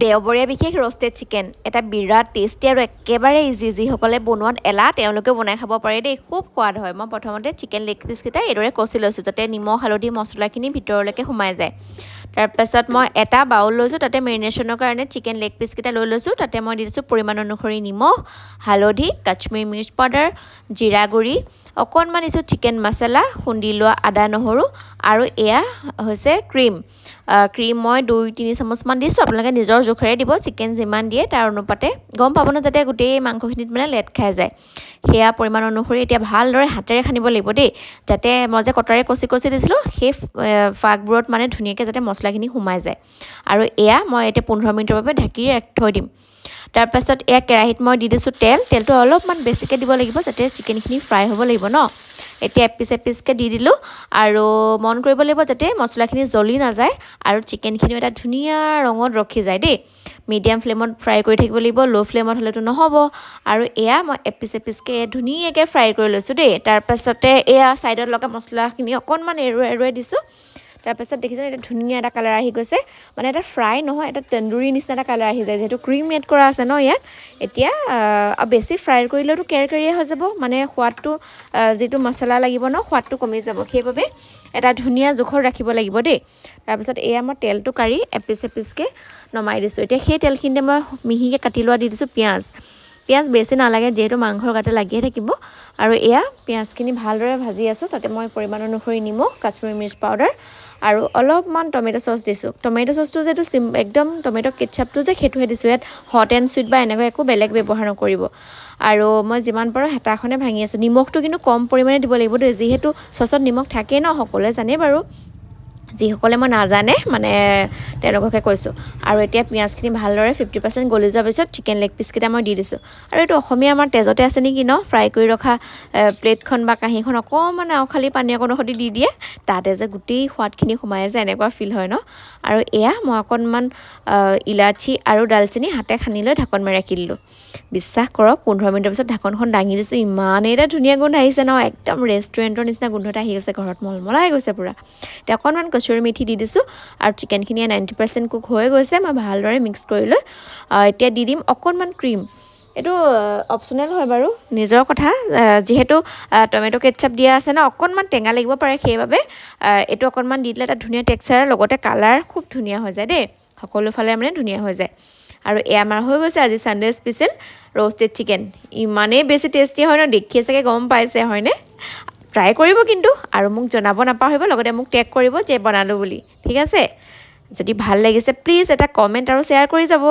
দেওবৰীয়া বিশেষ roasted chicken এটা বিৰাট tasty আৰু একেবাৰে ইজি। যিসকলে বনোৱাত এলাহ, তেওঁলোকেও বনাই খাব পাৰে দেই। খুব সোৱাদ হয়। মই প্ৰথমতে চিকেন লেগ পিচকেইটা এইদৰে কচি লৈছোঁ, যাতে নিমখ, হালধি, মছলাখিনি ভিতৰলৈকে সোমাই যায়। তাৰপাছত মই এটা বাউল লৈছোঁ। তাতে মেৰিনেশ্যনৰ কাৰণে চিকেন লেগ পিচকেইটা লৈ লৈছোঁ। তাতে মই দি দিছোঁ পৰিমাণ অনুসৰি নিমখ, হালধি, কাশ্মীৰ মিৰ্চ পাউডাৰ, জিৰা গুড়ি, অকণমান দিছোঁ চিকেন মছলা, খুন্দি লোৱা আদা নহৰু আৰু এয়া হৈছে ক্ৰীম। ক্ৰীম মই 2-3 চামুচমান দিছোঁ। আপোনালোকে নিজৰ জোখেৰে দিব। চিকেন যিমান দিয়ে তাৰ অনুপাতে গম পাব ন, যাতে গোটেই মাংসখিনিত মানে লেট খাই যায়। সেয়া পৰিমাণ অনুসৰি এতিয়া ভালদৰে হাতেৰে সানিব লাগিব দেই, যাতে মই যে কটাৰে কচি কচি দিছিলোঁ, সেই ফাকবোৰত মানে ধুনীয়াকৈ যাতে মছলাখিনি সোমাই যায়। আৰু এয়া মই এতিয়া 15 মিনিটৰ বাবে ঢাকি থৈ দিম। তাৰপাছত এয়া কেৰাহীত মই দি দিছোঁ তেল। তেলটো অলপমান বেছিকৈ দিব লাগিব, যাতে চিকেনখিনি ফ্ৰাই হ'ব লাগিব ন। এতিয়া এপিচ এপিচকৈ দি দিলোঁ আৰু মন কৰিব লাগিব যাতে মছলাখিনি জ্বলি নাযায় আৰু চিকেনখিনিও এটা ধুনীয়া ৰঙত ৰখি যায় দেই। মিডিয়াম ফ্লেমত ফ্ৰাই কৰি থাকিব লাগিব, ল' ফ্লেমত হ'লেতো নহ'ব। আৰু এয়া মই এপিচ এপিচকৈ ধুনীয়াকৈ ফ্ৰাই কৰি লৈছোঁ দেই। তাৰপাছতে এয়া ছাইডত লগা মছলাখিনি অকণমান এৰুৱাই এৰুৱাই দিছোঁ। তাৰপাছত দেখিছেনে, এতিয়া ধুনীয়া এটা কালাৰ আহি গৈছে। মানে এটা ফ্ৰাই নহয়, এটা তন্দুৰী নিচিনা এটা কালাৰ আহি যায়, যিহেতু ক্ৰীম এড কৰা আছে ন ইয়াত। এতিয়া বেছি ফ্ৰাই কৰিলেতো কেৰকেৰীয়া হৈ যাব, মানে সোৱাদটো, যিটো মছলা লাগিব ন, সোৱাদটো কমি যাব। সেইবাবে এটা ধুনীয়া জোখত ৰাখিব লাগিব দেই। তাৰপিছত এয়া মই তেলটো কাঢ়ি এপিচ এপিচকৈ নমাই দিছোঁ। এতিয়া সেই তেলখিনিতে মই মিহিকৈ কাটি লোৱা দি দিছোঁ পিঁয়াজ। পিঁয়াজ বেছি নালাগে, যিহেতু মাংসৰ গাতে লাগিয়ে থাকিব। আৰু এয়া পিঁয়াজখিনি ভালদৰে ভাজি আছোঁ। তাতে মই পৰিমাণ অনুসৰি নিমখ, কাশ্মীৰী মিৰ্চ পাউডাৰ আৰু অলপমান টমেট' চচ দিছোঁ। টমেট' চচটো যে এইটো একদম টমেট' কেটচাপটো যে, সেইটোহে দিছোঁ ইয়াত। হট এণ্ড চুইট বা এনেকুৱা একো বেলেগ ব্যৱহাৰ নকৰিব। আৰু মই যিমান পাৰোঁ হেতাখনে ভাঙি আছোঁ। নিমখটো কিন্তু কম পৰিমাণে দিব লাগিব দেই, যিহেতু চচত নিমখ থাকেই ন। সকলোৱে জানেই বাৰু, যিসকলে মই নাজানে মানে তেওঁলোককে কৈছোঁ। আৰু এতিয়া পিঁয়াজখিনি ভালদৰে 50% গলি যোৱাৰ পিছত চিকেন লেগ পিচকেইটা মই দি দিছোঁ। আৰু এইটো অসমীয়া আমাৰ তেজতে আছে নেকি ন, ফ্ৰাই কৰি ৰখা প্লেটখন বা কাঁহীখন অকণমান আৰু খালি পানী অকণৰ সৈতে দি দিয়ে, তাতে যে গোটেই সোৱাদখিনি সোমাই যায়, এনেকুৱা ফিল হয় ন। আৰু এয়া মই অকণমান ইলাচি আৰু ডালচেনি হাতে সানি লৈ ঢাকন মাৰি ৰাখি দিলোঁ। বিশ্বাস কৰক, 15 মিনিটৰ পিছত ঢাকনখন দাঙি দিছোঁ, ইমানেই এটা ধুনীয়া গোন্ধ আহিছে ন, একদম ৰেষ্টুৰেণ্টৰ নিচিনা গোন্ধ এটা আহি গৈছে। ঘৰত মলমলাই গৈছে পূৰা। এতিয়া অকণমান কচুৰি মেথি দি দিছোঁ আৰু চিকেনখিনি 90% কুক হৈ গৈছে। মই ভালদৰে মিক্স কৰি লৈ এতিয়া দি দিম অকণমান ক্ৰীম। এইটো অপশ্যনেল হয় বাৰু, নিজৰ কথা। যিহেতু টমেট' কেটচাপ দিয়া আছে ন, অকণমান টেঙা লাগিব পাৰে। সেইবাবে এইটো অকণমান দি দিলে এটা ধুনীয়া টেক্সাৰ, লগতে কালাৰ খুব ধুনীয়া হৈ যায় দেই। সকলো ফালে মানে ধুনীয়া হৈ যায়। আৰু এয়া আমাৰ হৈ গৈছে আজি ছানডে স্পেচিয়েল ৰ'ষ্টেড চিকেন। ইমানেই বেছি টেষ্টি হয় ন, দেখিয়ে চাগে গম পাইছে, হয়নে? ট্ৰাই কৰিব কিন্তু আৰু মোক জনাব নাপাহৰিব। লগতে মোক টেগ কৰিব যে বনালোঁ বুলি। ঠিক আছে, যদি ভাল লাগিছে প্লিজ এটা কমেণ্ট আৰু শ্বেয়াৰ কৰি যাব।